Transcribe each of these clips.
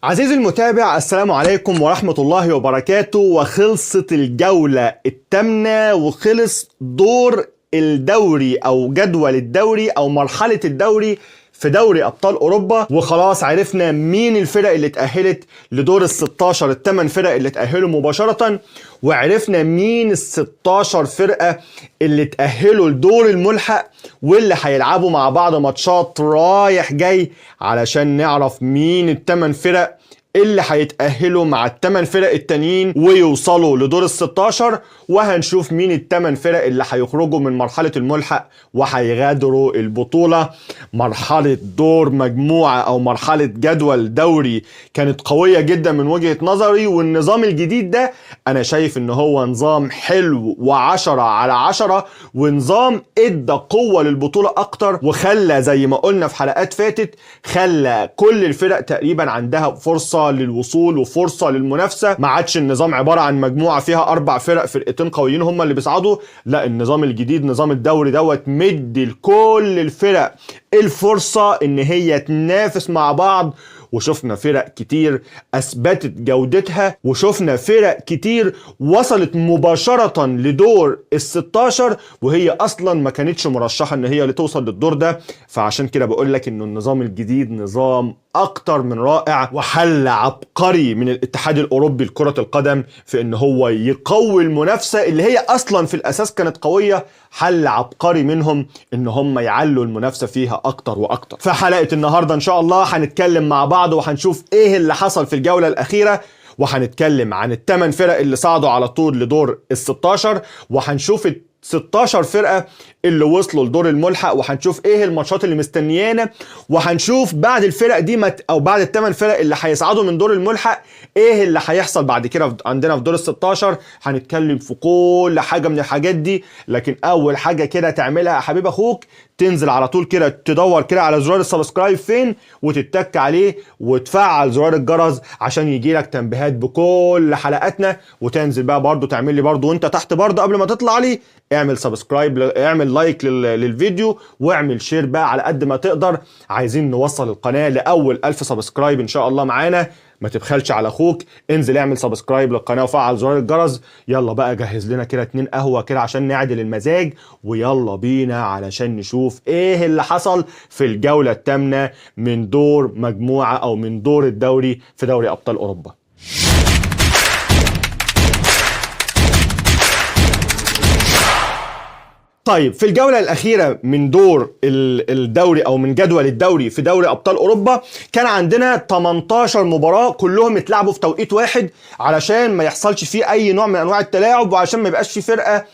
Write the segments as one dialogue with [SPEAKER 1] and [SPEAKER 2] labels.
[SPEAKER 1] عزيزي المتابع، السلام عليكم ورحمة الله وبركاته. وخلصت الجولة الثامنة وخلص دور الدوري أو جدول الدوري أو مرحلة الدوري في دوري أبطال أوروبا، وخلاص عرفنا مين الفرق اللي اتأهلت لدور ال16، الثمان فرق اللي اتأهلوا مباشرة، وعرفنا مين ال16 فرقة اللي اتأهلوا لدور الملحق واللي هيلعبوا مع بعض ماتشات رايح جاي علشان نعرف مين الثمان فرق اللي هيتأهلوا مع الثمان فرق التانيين ويوصلوا لدور ال16، وهنشوف مين الثمان فرق اللي هيخرجوا من مرحلة الملحق وهيغادروا البطولة. مرحلة دور مجموعة أو مرحلة جدول دوري كانت قوية جدا من وجهة نظري، والنظام الجديد ده أنا شايف إن هو نظام حلو و10 على 10، ونظام ادى قوة للبطولة أكتر، وخلى زي ما قلنا في حلقات فاتت خلى كل الفرق تقريبا عندها فرصة للوصول وفرصة للمنافسة. ما عادش النظام عبارة عن مجموعة فيها 4 فرق، فرقتين قويين هم اللي بيصعدوا. لا، النظام الجديد نظام الدوري دوت مدي لكل الفرق الفرصة ان هي تنافس مع بعض، وشفنا فرق كتير اثبتت جودتها، وشفنا فرق كتير وصلت مباشرة لدور ال16 وهي اصلا ما كانتش مرشحة ان هي اللي توصل للدور ده. فعشان كده بقول لك انه النظام الجديد نظام اكتر من رائع وحل عبقري من الاتحاد الاوروبي لكرة القدم في ان هو يقوي المنافسة اللي هي اصلا في الاساس كانت قوية. حل عبقري منهم ان هم يعلوا المنافسة فيها اكتر واكتر. في حلقة النهاردة ان شاء الله هنتكلم مع بعض وهنشوف ايه اللي حصل في الجولة الاخيرة، وهنتكلم عن الثمان فرق اللي صعدوا على طول لدور ال16، وهنشوف 16 فرقة اللي وصلوا لدور الملحق، وهنشوف ايه الماتشات اللي مستنيانا، وهنشوف بعد الفرق دي او بعد الثمان فرق اللي هيصعدوا من دور الملحق ايه اللي هيحصل بعد كده عندنا في دور ال16. هنتكلم في كل حاجة من الحاجات دي، لكن اول حاجة كده تعملها يا حبيب اخوك تنزل على طول كده تدور كده على زرار ال subscribe فين وتتك عليه وتفعل زرار الجرس عشان يجي لك تنبيهات بكل حلقاتنا، وتنزل بقى برضو تعمل لي برضو وانت تحت برضو قبل ما تطلع لي اعمل subscribe، اعمل like للفيديو، واعمل share بقى على قد ما تقدر. عايزين نوصل القناة لأول 1000 subscribe ان شاء الله معانا، ما تبخلش على اخوك، انزل اعمل subscribe للقناة وفعل زرار الجرس. يلا بقى جهز لنا كده 2 قهوة كده عشان نعدل المزاج، ويلا بينا علشان نشوف ايه اللي حصل في الجولة الثامنة من دور مجموعة او من دور الدوري في دوري ابطال اوروبا. طيب، في الجولة الأخيرة من دور الدوري أو من جدول الدوري في دوري أبطال أوروبا كان عندنا 18 مباراة كلهم اتلعبوا في توقيت واحد علشان ما يحصلش فيه أي نوع من أنواع التلاعب، وعشان ما يبقاش في فرقة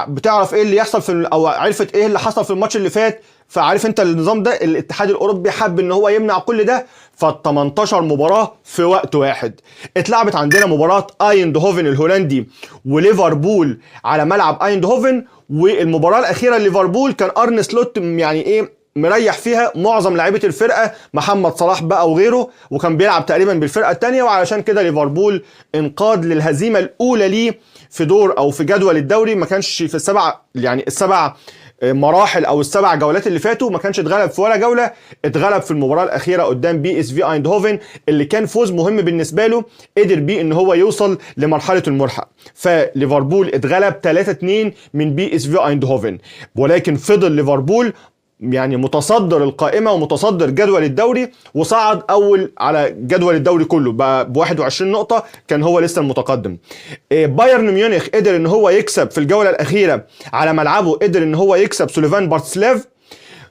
[SPEAKER 1] بتعرف ايه اللي يحصل في او عرفت ايه اللي حصل في الماتش اللي فات. فعارف انت النظام ده الاتحاد الاوروبي حب ان هو يمنع كل ده. فال 18 مباراة في وقت واحد اتلعبت. عندنا مباراة ايندهوفن الهولندي وليفربول على ملعب ايندهوفن، والمباراة الاخيرة ليفربول كان ارن سلوت يعني ايه مريح فيها معظم لعيبة الفرقة، محمد صلاح بقى وغيره، وكان بيلعب تقريبا بالفرقة الثانية، وعلشان كده ليفربول انقاد للهزيمه الاولى ليه في دور او في جدول الدوري. ما كانش في السبع يعني السبع مراحل او السبع جولات اللي فاتوا ما كانش اتغلب في ولا جولة، اتغلب في المباراة الاخيرة قدام بي اس في ايندهوفن اللي كان فوز مهم بالنسبة له، قدر بيه ان هو يوصل لمرحلة الملحق. فليفربول اتغلب 3-2 من بي اس في ايندهوفن، ولكن فضل ليفربول يعني متصدر القائمة ومتصدر جدول الدوري، وصعد اول على جدول الدوري كله ب 21 نقطة، كان هو لسه المتقدم. بايرن ميونخ قدر ان هو يكسب في الجولة الاخيرة على ملعبه، قدر ان هو يكسب سوليفان بارتسلاف.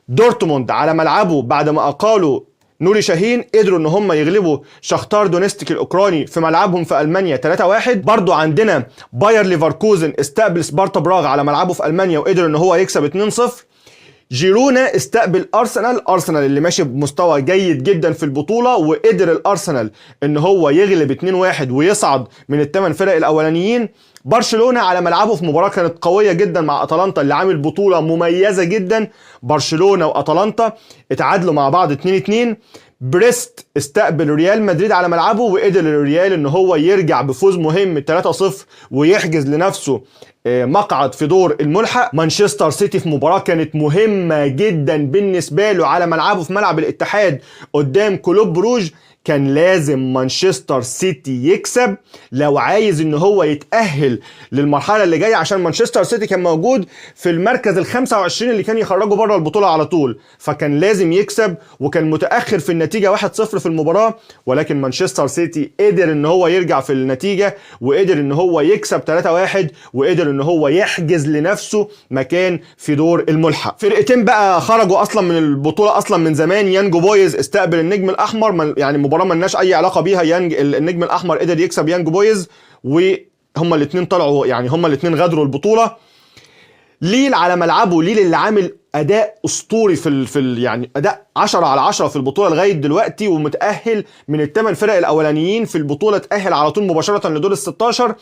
[SPEAKER 1] دورتموند على ملعبه بعد ما اقالوا نوري شاهين قدروا ان هم يغلبوا شختار دونيستيك الاوكراني في ملعبهم في المانيا 3-1. برضو عندنا باير ليفركوزن استقبل سبارتا براغ على ملعبه في المانيا وقدر ان هو يكسب 2-0. جيرونا استقبل ارسنال، ارسنال اللي ماشي بمستوى جيد جدا في البطولة، وقدر الارسنال ان هو يغلب 2-1 ويصعد من الثمان فرق الاولانيين. برشلونة على ملعبه في مباراة كانت قوية جدا مع اتلانتا اللي عامل بطوله مميزة جدا، برشلونة واتلانتا اتعادلوا مع بعض 2-2. بريست استقبل ريال مدريد على ملعبه وقدر الريال ان هو يرجع بفوز مهم 3-0 ويحجز لنفسه مقعد في دور الملحق. مانشستر سيتي في مباراة كانت مهمة جدا بالنسبة له على ملعبه في ملعب الاتحاد قدام كلوب بروج، كان لازم مانشستر سيتي يكسب لو عايز ان هو يتأهل للمرحلة اللي جاية، عشان مانشستر سيتي كان موجود في المركز ال 25 اللي كان يخرجه بره البطولة على طول، فكان لازم يكسب، وكان متأخر في النتيجة 1-0 في المباراة، ولكن مانشستر سيتي قدر ان هو يرجع في النتيجة، وقدر ان هو يكسب 3-1، وقدر ان هو يحجز لنفسه مكان في دور الملحق. فرقتين بقى خرجوا اصلا من البطولة اصلا من زمان. يانجو بويز استقبل النجم الاحمر، يعني مباراة ما لناش اي علاقة بيها. النجم الاحمر قدر يكسب يانجو بويز، وهما الاثنين طلعوا، يعني هما الاثنين غادروا البطولة. ليل على ملعبه، ليل اللي عامل اداء اسطوري في يعني اداء 10/10 في البطولة لغاية دلوقتي، ومتاهل من الثمان فرق الاولانيين في البطولة، تاهل على طول مباشرة لدور ال 16.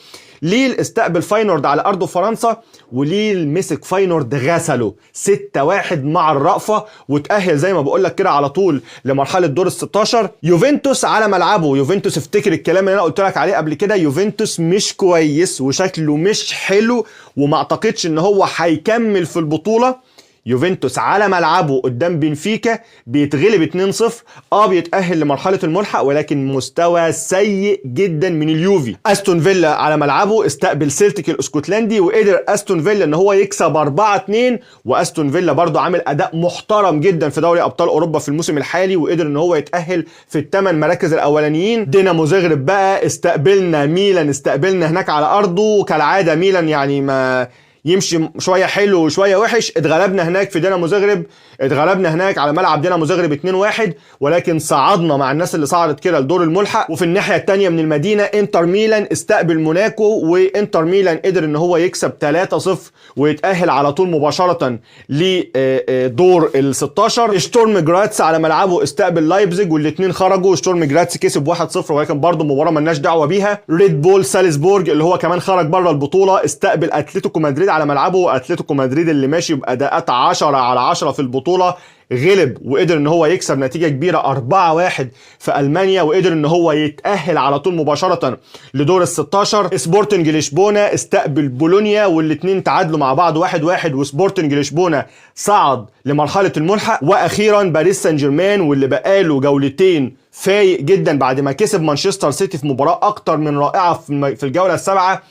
[SPEAKER 1] ليل استقبل فاينورد على ارضه فرنسا، وليل مسك فاينورد غسله 6-1 مع الرأفة، وتاهل زي ما بقول لك كده على طول لمرحلة دور ال 16. يوفنتوس على ملعبه، يوفنتوس افتكر الكلام اللي انا قلت لك عليه قبل كده، يوفنتوس مش كويس وشكله مش حلو، وما اعتقدش ان هو هيكمل في البطولة. يوفنتوس على ملعبه قدام بنفيكا بيتغلب 2-0، بيتأهل لمرحلة الملحق، ولكن مستوى سيء جدا من اليوفي. استون فيلا على ملعبه استقبل سيلتيك الاسكتلندي، وقدر استون فيلا ان هو يكسب 4-2، واستون فيلا برضه عامل اداء محترم جدا في دوري ابطال اوروبا في الموسم الحالي، وقدر ان هو يتأهل في الثمان مراكز الاولانيين. دينامو زغرب بقى استقبلنا ميلان، استقبلنا هناك على ارضه، وكالعادة ميلان يعني ما يمشي شوية حلو وشوية وحش، اتغلبنا هناك في دينامو زغرب، اتغلبنا هناك على ملعب دينامو زغرب 2-1، ولكن صعدنا مع الناس اللي صعدت كده لدور الملحق. وفي الناحية الثانية من المدينة انتر ميلان استقبل موناكو، وانتر ميلان قدر ان هو يكسب 3-0 ويتاهل على طول مباشرة لدور ال 16. شتورم جراتس على ملعبه استقبل لايبزيج، والاثنين خرجوا. شتورم جراتس كسب 1-0، ولكن برضه مباراة مالناش دعوه بيها. ريد بول سالزبورج اللي هو كمان خرج بره البطولة استقبل اتلتيكو مدريد على ملعبه، اتلتيكو مدريد اللي ماشي باداءات 10/10 في البطولة غلب وقدر ان هو يكسب نتيجة كبيرة 4-1 في المانيا، وقدر ان هو يتاهل على طول مباشرة لدور ال 16. سبورتنج لشبونه استقبل بولونيا، والاثنين تعادلوا مع بعض 1-1، وسبورتنج لشبونه صعد لمرحلة الملحق. واخيرا باريس سان جيرمان واللي بقاله جولتين فايق جدا بعد ما كسب مانشستر سيتي في مباراة اكتر من رائعة في الجولة السابعة،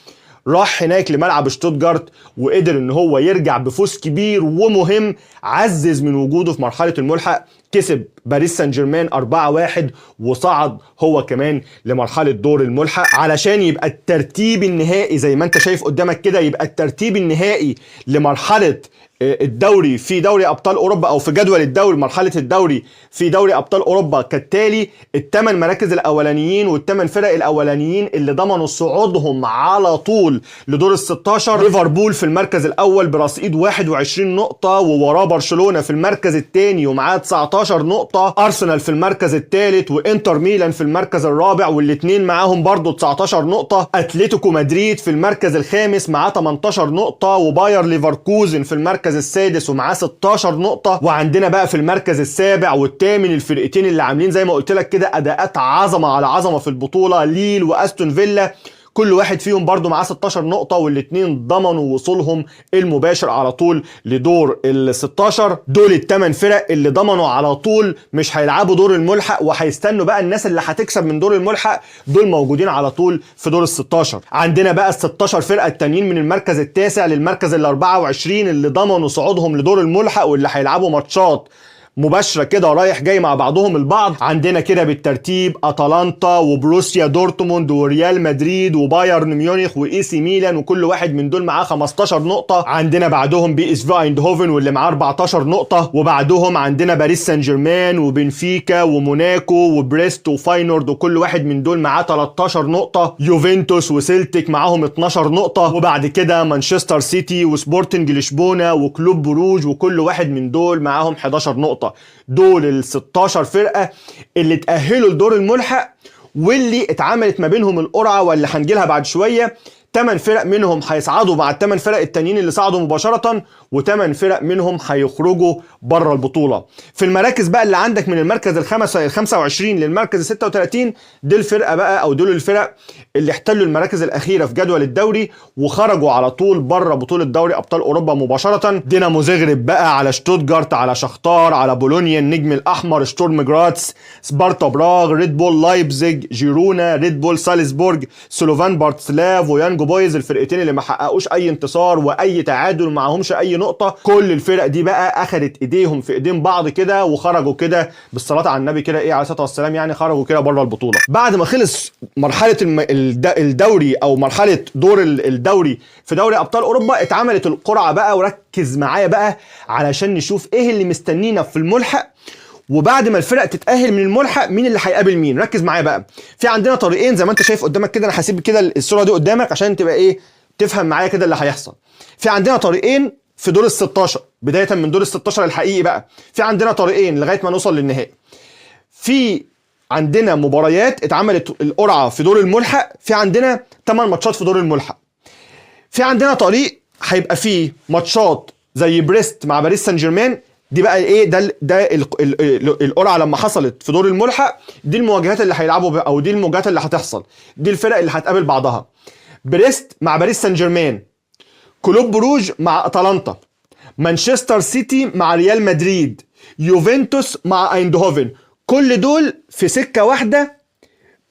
[SPEAKER 1] راح هناك لملعب شتوتجارت وقدر ان هو يرجع بفوز كبير ومهم عزز من وجوده في مرحلة الملحق. كسب باريس سان جيرمان 4-1 وصعد هو كمان لمرحلة دور الملحق، علشان يبقى الترتيب النهائي زي ما انت شايف قدامك كده، يبقى الترتيب النهائي لمرحلة الدوري في دوري ابطال اوروبا، او في جدول الدوري مرحلة الدوري في دوري ابطال اوروبا كالتالي: الثمان مراكز الاولانيين والثمان فرق الاولانيين اللي ضمنوا صعودهم على طول لدور ال 16، ليفربول في المركز الاول برصيد 21 نقطة، ووراه برشلونة في المركز الثاني ومعاه 19 نقطة، ارسنال في المركز الثالث، وانتر ميلان في المركز الرابع والاثنين معاهم برضو 19 نقطة، اتلتيكو مدريد في المركز الخامس معاه 18 نقطة، وباير ليفركوزن في المركز السادس ومعاه 16 نقطة. وعندنا بقى في المركز السابع والثامن الفرقتين اللي عاملين زي ما قلت لك كده اداءات عظمة على عظمة في البطولة، ليل واستون فيلا، كل واحد فيهم برضو معاه 16 نقطة، والاثنين ضمنوا وصولهم المباشر على طول لدور ال 16. دول الثمان فرق اللي ضمنوا على طول مش هيلعبوا دور الملحق، وهيستنوا بقى الناس اللي هتكسب من دور الملحق، دول موجودين على طول في دور ال 16. عندنا بقى ال 16 فرقة التانيين من المركز التاسع للمركز ال 24 اللي ضمنوا صعودهم لدور الملحق، واللي هيلعبوا ماتشات مباشرة كده رايح جاي مع بعضهم البعض. عندنا كده بالترتيب اتلانتا وبروسيا دورتموند وريال مدريد وبايرن ميونخ واي سي ميلان، وكل واحد من دول معاه 15 نقطة. عندنا بعدهم بي اس في ايندهوفن واللي معاه 14 نقطة، وبعدهم عندنا باريس سان جيرمان وبنفيكا وموناكو وبريست وفاينورد، وكل واحد من دول معاه 13 نقطة. يوفنتوس وسيلتيك معاهم 12 نقطة، وبعد كده مانشستر سيتي وسبورتنج لشبونه وكلوب بروج، وكل واحد من دول معاهم 11 نقطة. دول ال 16 فرقة اللي اتأهلوا لدور الملحق، واللي اتعملت ما بينهم القرعة واللي هنجيلها بعد شوية. 8 فرق منهم هيصعدوا مع ال8 فرق التانيين اللي صعدوا مباشرة، و8 فرق منهم هيخرجوا بره البطولة. في المراكز بقى اللي عندك من المركز 25 للمركز 36، دي الفرقة بقى او دول الفرق اللي احتلوا المراكز الاخيرة في جدول الدوري وخرجوا على طول بره بطوله دوري ابطال اوروبا مباشرة. دينامو زغرب بقى، على شتوتجارت، على شختار، على بولونيا، النجم الاحمر، شتورم جراتس، سبارتا براغ، ريد بول لايبزيج، جيرونا، ريد بول سالزبورج، سلوفان بارتسلاف، ويانجو بويز، الفرقتين اللي ما حققوش اي انتصار واي تعادل ومعهمش اي نقطة. كل الفرق دي بقى اخذت ايديهم في ايدين بعض كده وخرجوا كده بالصلاة على النبي كده، ايه عليه الصلاة والسلام، يعني خرجوا كده بره البطولة. بعد ما خلص مرحلة الدوري او مرحلة دور الدوري في دوري ابطال اوروبا، اتعملت القرعة بقى، وركز معايا بقى علشان نشوف ايه اللي مستنينا في الملحق، وبعد ما الفرق تتأهل من الملحق مين اللي هيقابل مين. ركز معايا بقى، في عندنا طريقين زي ما انت شايف قدامك كده، انا هسيب كده الصورة دي قدامك عشان تبقى ايه تفهم معايا كده اللي هيحصل. في عندنا طريقين في دور ال 16، بداية من دور ال 16 الحقيقي بقى في عندنا طريقين لغاية ما نوصل للنهائي. في عندنا مباريات اتعملت القرعة في دور الملحق، في عندنا 8 ماتشات في دور الملحق. في عندنا طريق هيبقى فيه ماتشات زي بريست مع باريس سان جيرمان، دي بقى ايه ده القرعة لما حصلت في دور الملحق، دي المواجهات اللي هيلعبوا او دي المواجهات اللي هتحصل، دي الفرق اللي هتقابل بعضها. بريست مع باريس سان جيرمان، كلوب بروج مع اتلانتا، مانشستر سيتي مع ريال مدريد، يوفنتوس مع ايندهوفن، كل دول في سكة واحدة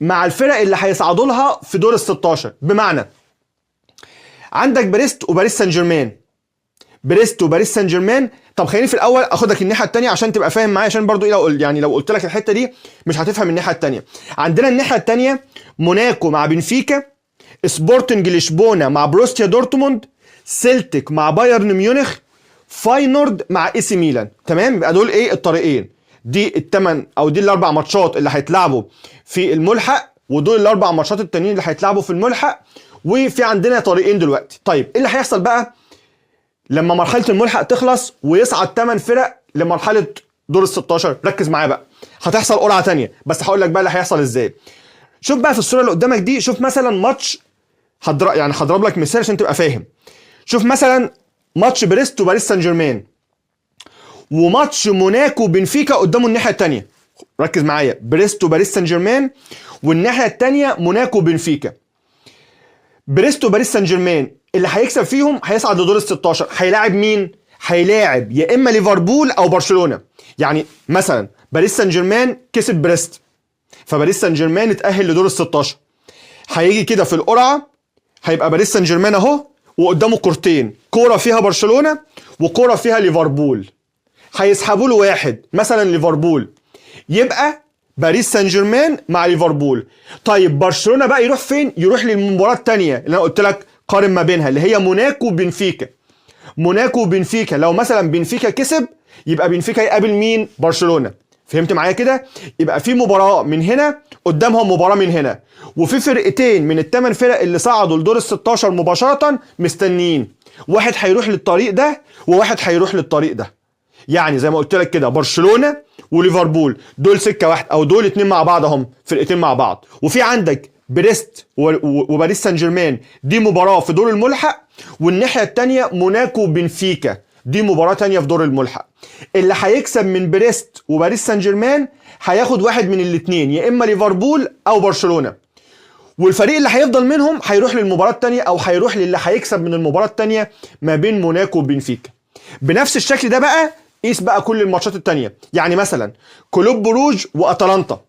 [SPEAKER 1] مع الفرق اللي هيصعدوا لها في دور ال 16. بمعنى عندك بريست وباريس سان جيرمان، بريست وباريس سان جيرمان. طب خليني في الاول اخدك الناحية الثانية عشان تبقى فاهم معايا، عشان برضو ايه لو يعني لو قلت لك الحتة دي مش هتفهم الناحية الثانية. عندنا الناحية الثانية موناكو مع بنفيكا، سبورتنج لشبونه مع بروسيا دورتموند، سيلتيك مع بايرن ميونخ، فاينورد مع اي سي ميلان. تمام، يبقى دول ايه الطريقين، دي الثمان او دي الاربع ماتشات اللي هيتلعبوا في الملحق، ودول الاربع ماتشات التانيين اللي هيتلعبوا في الملحق، وفي عندنا طريقين دلوقتي. طيب ايه اللي هيحصل بقى لما مرحلة الملحق تخلص ويصعد 8 فرق لمرحلة دور ال 16؟ ركز معايا بقى، هتحصل قرعه تانية بس هقول لك بقى اللي هيحصل ازاي. شوف بقى في الصورة اللي قدامك دي، شوف مثلا ماتش يعني هضرب لك مثال عشان تبقى فاهم. شوف مثلا ماتش بريست وباريس سان جيرمان، وماتش موناكو بنفيكا قدامه الناحية الثانية. ركز معايا، بريست وباريس سان جيرمان والناحية الثانية موناكو بنفيكا. بريست وباريس سان جيرمان اللي هيكسب فيهم هيصعد لدور ال 16، هيلاعب مين؟ هيلاعب يا اما ليفربول او برشلونة. يعني مثلا باريس سان جيرمان كسب بريست، فباريس سان جيرمان اتأهل لدور ال 16. هيجي كده في القرعة هيبقى باريس سان جيرمان اهو، وقدامه كورتين، كورة فيها برشلونة وكوره فيها ليفربول. هيسحبوا له واحد مثلا ليفربول، يبقى باريس سان جيرمان مع ليفربول. طيب برشلونة بقى يروح فين؟ يروح للمباراة الثانية اللي انا قلت لك قارن ما بينها، اللي هي موناكو وبنفيكا. موناكو وبنفيكا، لو مثلا بنفيكا كسب يبقى بنفيكا يقابل مين؟ برشلونة. فهمت معايا كده؟ يبقى في مباراة من هنا قدامهم مباراة من هنا، وفي فرقتين من الثمان فرق اللي صعدوا لدور ال 16 مباشرة مستنيين، واحد هيروح للطريق ده وواحد هيروح للطريق ده. يعني زي ما قلت لك كده برشلونة وليفربول دول سكة واحدة، او دول اتنين مع بعض اهم فرقتين مع بعض. وفي عندك بريست وباريس سان جيرمان دي مباراة في دور الملحق، والناحية الثانية موناكو وبنفيكا دي مباراة تانية في دور الملحق. اللي هيكسب من بريست وباريس سان جيرمان هياخد واحد من الاثنين، يا اما ليفربول او برشلونة، والفريق اللي هيفضل منهم هيروح للمباراة الثانية، او هيروح للي هيكسب من المباراة الثانية ما بين موناكو وبنفيكا. بنفس الشكل ده بقى قيس بقى كل الماتشات الثانية. يعني مثلا كلوب بروج واتلانتا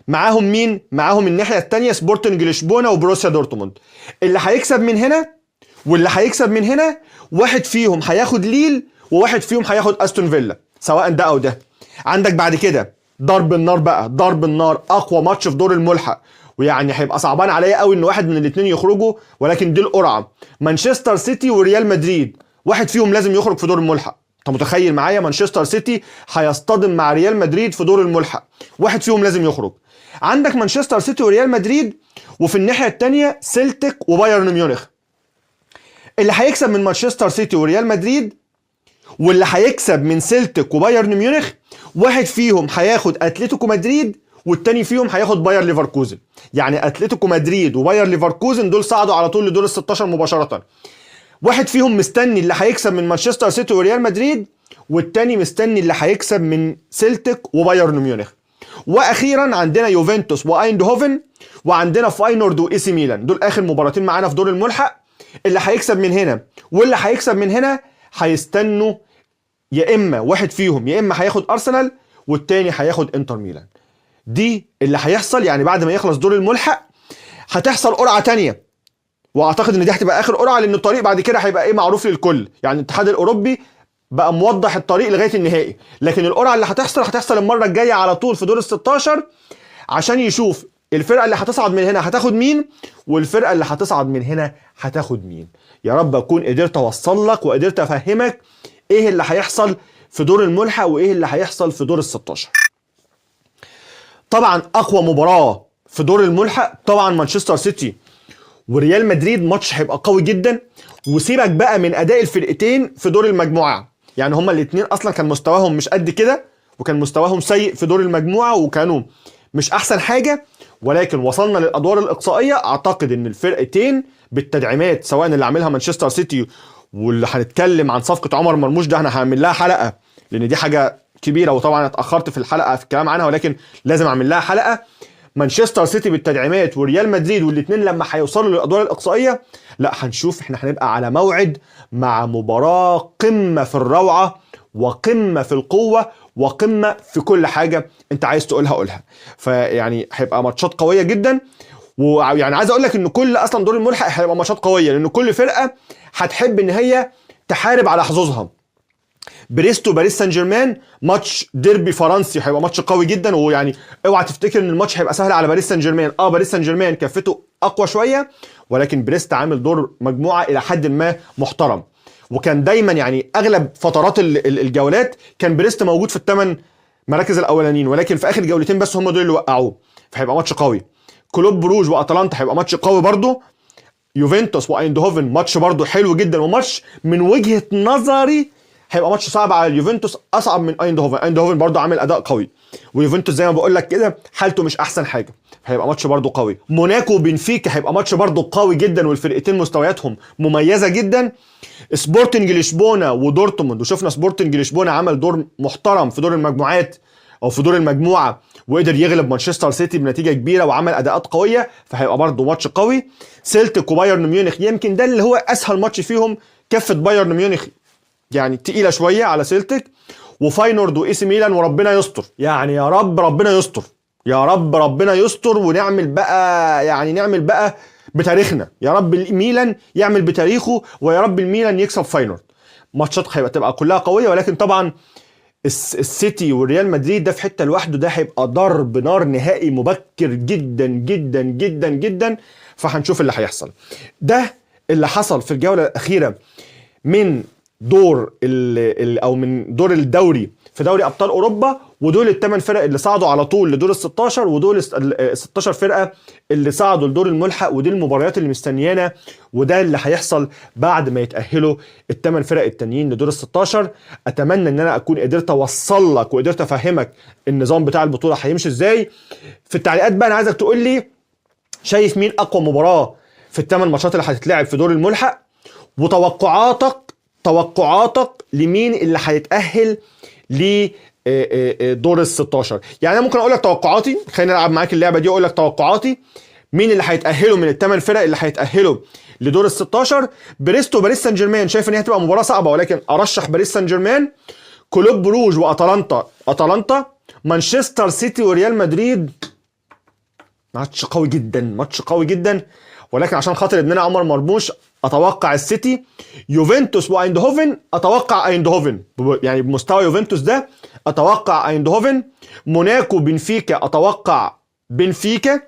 [SPEAKER 1] معاهم مين؟ معاهم الناحية الثانية سبورتنج لشبونه وبروسيا دورتموند. اللي هيكسب من هنا واللي هيكسب من هنا واحد فيهم هياخد ليل وواحد فيهم هياخد استون فيلا، سواء ده او ده. عندك بعد كده ضرب النار بقى، ضرب النار اقوى ماتش في دور الملحق، ويعني هيبقى صعبان عليا قوي ان واحد من الاثنين يخرجوا، ولكن دي القرعة. مانشستر سيتي وريال مدريد واحد فيهم لازم يخرج في دور الملحق. انت متخيل معايا مانشستر سيتي هيصطدم مع ريال مدريد في دور الملحق، واحد فيهم لازم يخرج. عندك مانشستر سيتي وريال مدريد، وفي الناحية الثانية سيلتيك وبايرن ميونخ. اللي هيكسب من مانشستر سيتي وريال مدريد واللي هيكسب من سيلتيك وبايرن ميونخ واحد فيهم هياخد اتلتيكو مدريد والتاني فيهم هياخد باير ليفركوزن. يعني اتلتيكو مدريد وباير ليفركوزن دول صعدوا على طول لدور ال 16 مباشرة. واحد فيهم مستني اللي هيكسب من مانشستر سيتي وريال مدريد، والتاني مستني اللي هيكسب من سيلتيك وبايرن ميونخ. واخيرا عندنا يوفنتوس وايندهوفن، وعندنا فاينورد وايسي ميلان، دول اخر مباراتين معانا في دور الملحق. اللي هيكسب من هنا واللي هيكسب من هنا هيستنوا يا اما واحد فيهم يا اما هياخد ارسنال والتاني هياخد انتر ميلان. دي اللي هيحصل. يعني بعد ما يخلص دور الملحق هتحصل قرعه تانية، واعتقد ان دي هتبقى اخر قرعه، لان الطريق بعد كده هيبقى ايه معروف للكل. يعني الاتحاد الاوروبي بقى موضح الطريق لغاية النهائي، لكن القرعة اللي هتحصل هتحصل المرة الجاية على طول في دور ال 16، عشان يشوف الفرقة اللي هتصعد من هنا هتاخد مين، والفرقة اللي هتصعد من هنا هتاخد مين. يا رب اكون قدرت اوصل لك وقدرت افهمك ايه اللي هيحصل في دور الملحق وايه اللي هيحصل في دور ال 16. طبعا اقوى مباراة في دور الملحق طبعا مانشستر سيتي وريال مدريد، ماتش هيبقى قوي جدا. وسيبك بقى من اداء الفرقتين في دور المجموعة، يعني هما الاثنين اصلا كان مستواهم مش قد كده، وكان مستواهم سيء في دور المجموعة وكانوا مش احسن حاجة، ولكن وصلنا للادوار الاقصائية. اعتقد ان الفرقتين بالتدعيمات سواء اللي عاملها مانشستر سيتي واللي هنتكلم عن صفقة عمر مرموش ده انا هعمل لها حلقة لان دي حاجة كبيرة، وطبعا اتاخرت في الحلقة في الكلام عنها ولكن لازم اعمل لها حلقة. مانشستر سيتي بالتدعيمات وريال مدريد والاثنين لما هيوصلوا للادوار الاقصائية، لا هنشوف احنا هنبقى على موعد مع مباراة قمة في الروعة وقمة في القوة وقمة في كل حاجة انت عايز تقولها قولها. فيعني هيبقى ماتشات قوية جدا، ويعني عايز اقول لك ان كل اصلا دور الملحق هيبقى ماتشات قوية، لان كل فرقه هتحب ان هي تحارب على حظوظها. بريست وباريس سان جيرمان ماتش ديربي فرنسي هيبقى ماتش قوي جدا، ويعني اوعى تفتكر ان الماتش هيبقى سهل على باريس سان جيرمان. باريس سان جيرمان كفته اقوى شوية، ولكن بريست عامل دور مجموعة الى حد ما محترم، وكان دايما يعني اغلب فترات الجولات كان بريست موجود في الثمان مراكز الاولانيين، ولكن في اخر جولتين بس هم دول اللي وقعوه، فهيبقى ماتش قوي. كلوب بروج واتلانتا هيبقى ماتش قوي برضو. يوفنتوس وايندهوفن ماتش برضو حلو جدا، وماتش من وجهه نظري هيبقى ماتش صعب على اليوفنتوس، اصعب من ايندهوفن. ايندهوفن برضو عامل اداء قوي، ويوفنتوس زي ما بقول لك كده حالته مش احسن حاجة، هيبقى ماتش برضو قوي. موناكو وبنفيكا هيبقى ماتش برضو قوي جدا، والفرقتين مستوياتهم مميزة جدا. سبورتنج لشبونه ودورتموند، وشفنا سبورتنج لشبونه عمل دور محترم في دور المجموعات او في دور المجموعة، وقدر يغلب مانشستر سيتي بنتيجة كبيرة وعمل اداءات قوية، فهيبقى برضو ماتش قوي. سيلتيك وبايرن ميونخ يمكن ده اللي هو اسهل ماتش فيهم، كفه بايرن ميونخ يعني تقيلة شوية على سيلتيك. وفاينورد وايسي ميلان، وربنا يستر يعني، يا رب ربنا يستر، يا رب ربنا يستر، ونعمل بقى يعني نعمل بقى بتاريخنا، يا رب الميلان يعمل بتاريخه، ويا رب الميلان يكسب فاينورد. ماتشات هيبقى تبقى كلها قوية، ولكن طبعا السيتي والريال مدريد ده في حتة لوحده، ده هيبقى ضرب نار نهائي مبكر جدا جدا جدا جدا، فهنشوف اللي هيحصل. ده اللي حصل في الجولة الاخيرة من دور ال او من دور الدوري في دوري ابطال اوروبا، ودول الثمان فرق اللي صعدوا على طول لدور ال 16، ودول ال 16 فرقه اللي صعدوا لدور الملحق، ودي المباريات اللي مستنيانا، وده اللي هيحصل بعد ما يتاهلوا الثمان فرق التانيين لدور ال 16. اتمنى ان انا اكون قدرت اوصل لك وقدرت افهمك النظام بتاع البطولة هيمشي ازاي. في التعليقات بقى انا عايزك تقول لي شايف مين اقوى مباراة في الثمان ماتشات اللي هتتلعب في دور الملحق، وتوقعاتك لمين اللي هيتأهل لدور ال 16. يعني انا ممكن اقول لك توقعاتي، خلينا نلعب معاك اللعبة دي واقول لك توقعاتي مين اللي هيتأهلوا من الثمان فرق اللي هيتأهلوا لدور ال 16. بريست وباريس سان جيرمان شايف ان هي هتبقى مباراة صعبة، ولكن ارشح باريس سان جيرمان. كلوب بروج واتلانتا، اتلانتا. مانشستر سيتي وريال مدريد ماتش قوي جدا، ماتش قوي جدا، ولكن عشان خاطر ابننا عمر مرموش اتوقع السيتي. يوفنتوس وايندهوفن اتوقع ايندهوفن، يعني بمستوى يوفنتوس ده اتوقع ايندهوفن. موناكو بنفيكا اتوقع بنفيكا.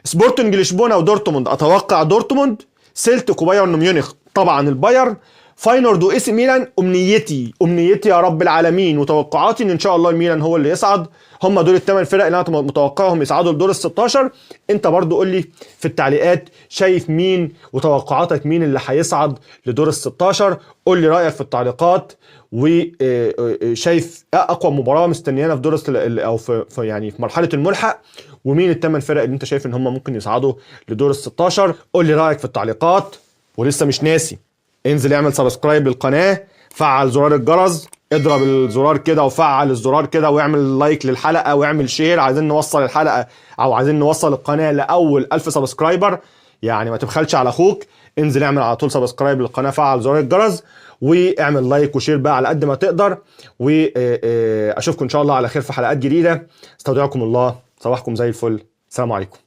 [SPEAKER 1] سبورتنج لشبونه ودورتموند اتوقع دورتموند. سيلتيك وبايرن ميونخ طبعا البايرن. فاينورد واي سي ميلان، امنيتي امنيتي يا رب العالمين وتوقعاتي ان ان شاء الله الميلان هو اللي يصعد. هم دول الثمان فرق اللي انا متوقعهم يصعدوا لدور ال 16. انت برضو قول لي في التعليقات شايف مين وتوقعاتك مين اللي هيصعد لدور ال 16. قول لي رايك في التعليقات، وشايف اقوى مباراة مستنيانا في دور او في يعني في مرحلة الملحق، ومين الثمان فرق اللي انت شايف ان هم ممكن يصعدوا لدور ال 16. قول لي رايك في التعليقات. ولسه مش ناسي، انزل اعمل subscribe للقناة، فعل زرار الجرس، اضرب الزرار كده وفعل الزرار كده، واعمل like للحلقة واعمل share. عايزين نوصل الحلقة او عايزين نوصل القناة لاول 1000 subscriber، يعني ما تبخلش على اخوك، انزل اعمل على طول subscribe للقناة، فعل زرار الجرس، واعمل like و share بقى على قد ما تقدر. واشوفكم ان شاء الله على خير في حلقات جديدة. استودعكم الله، صباحكم زي الفل، السلام عليكم.